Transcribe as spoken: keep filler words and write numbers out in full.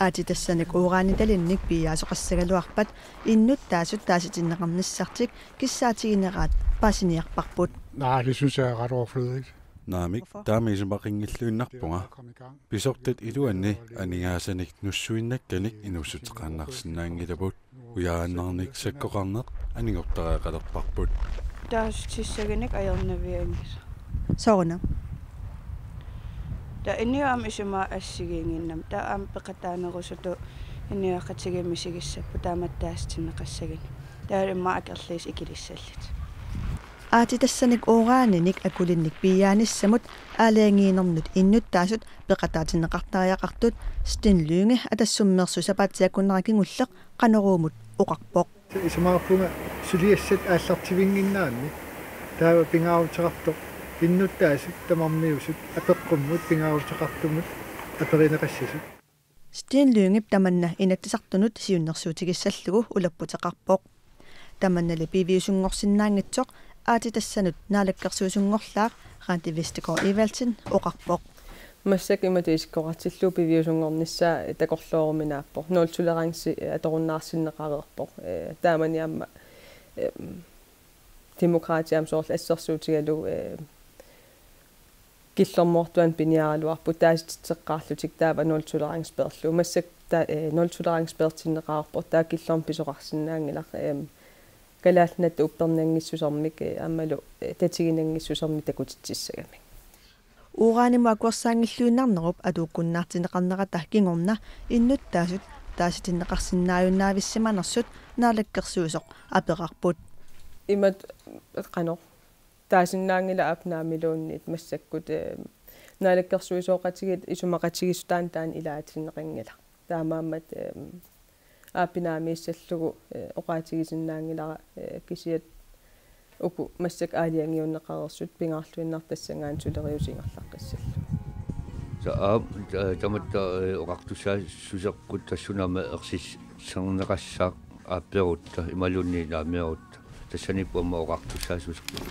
Aatsitassanik uranitalinnik piiaasoqassagaluarpat innuttaasut taasitinneqarnissartik kissaatigineraat paasiniarparput. Nej, det synes jeg er ret overflødigt. Naamik, taama isumaqanngilluinnarpunga. Kom i gang. Pisortat iluanni aningaasanik nussuinnakkanik inuussuteqaannarsinnaanngilaput. Ujaannarnik sakkoqarneq anigortariaqalerparput. Taasissutigissaginik ajornavianngilaq. Sooruna. Taava inuit aamma isumaat assigiinnginnamik. Taava aamma peqataanerusutut inuiaqatigiit misigissapput taamatut taasitinneqassaginik. Taava immaqa akerliisa ikilissallutik. Aatsitassanik uraninik akulinnik piiaanissamut aalajangiinernut innuttaasut peqataatinneqartariaqartut Steen Lynge Atassummeersut sapaatip-akunnera kingulleq Qanoruumut oqarpoq. Isumaqarpunga suliassat aallartivinnginnaanni taava pingaaruteqartoq innuttaasut tamarmiusut apeqqummut pingaaruteqartumut aperineqassasut. Steen Lyngep tamanna Inatsisartunut siunnersuutigissallugu ulapputeqarpoq. Tamannali piviusunngorsinnaanngitsoq aatsitassanut naalakkersuisunngorlaaq Randi Vestergaard Evaldsen oqarpoq. Massakkut imatut isikkoqartillugu piviusunngornissaa takorlooruminaappoq. Nul tolerance atorunnaarsinneqareerpoq. Ee, taamani aamma, ee, Demokraatit aamma soorlu assersuutigalugu, ee, killormoortuanik piniaraluarput taasititseqqaarlutik taava nul tolerance peerlugu. Massakkut ta-, ee, nul tolerance peertinneqareerpoq taava killormut pisoqarsinnaanngilaq, ee, Kalaallit Nunaata uppernanngissusermik, ee, aammalu, ee, tatiginanngissusermik takutitsissagamik. Uranimut akuersaanngilluinnarnerup atuukkunnaartinneqarnerata kingorna innuttaasut taasitinneqarsinnaajunnaavissamanersut naalakkersuisoq aperarput. Imatut qanoq taasinnaanngilaq aap naamiluunniit massakkut, ee, naalakkersuisooqatigiit isumaqatigiissutaannik taanna ilaatinneqanngilaq. Taamaammat, ee, aap naamiissallugu, ee, oqaatigisinnaanngilara, ee, kisiat uku massakkut aalajangiunneqareersut pingaarluinnartut tassanngaannaq suleriuseq ingerlaqqissallugu. Taava, ee, tamatta, ee, oqartussaassuserput tassuuna aamma ersisserneqassaaq aappeerutta imaluunniit naamiarutta. Tassaniippoq aamma oqartussaassuserput.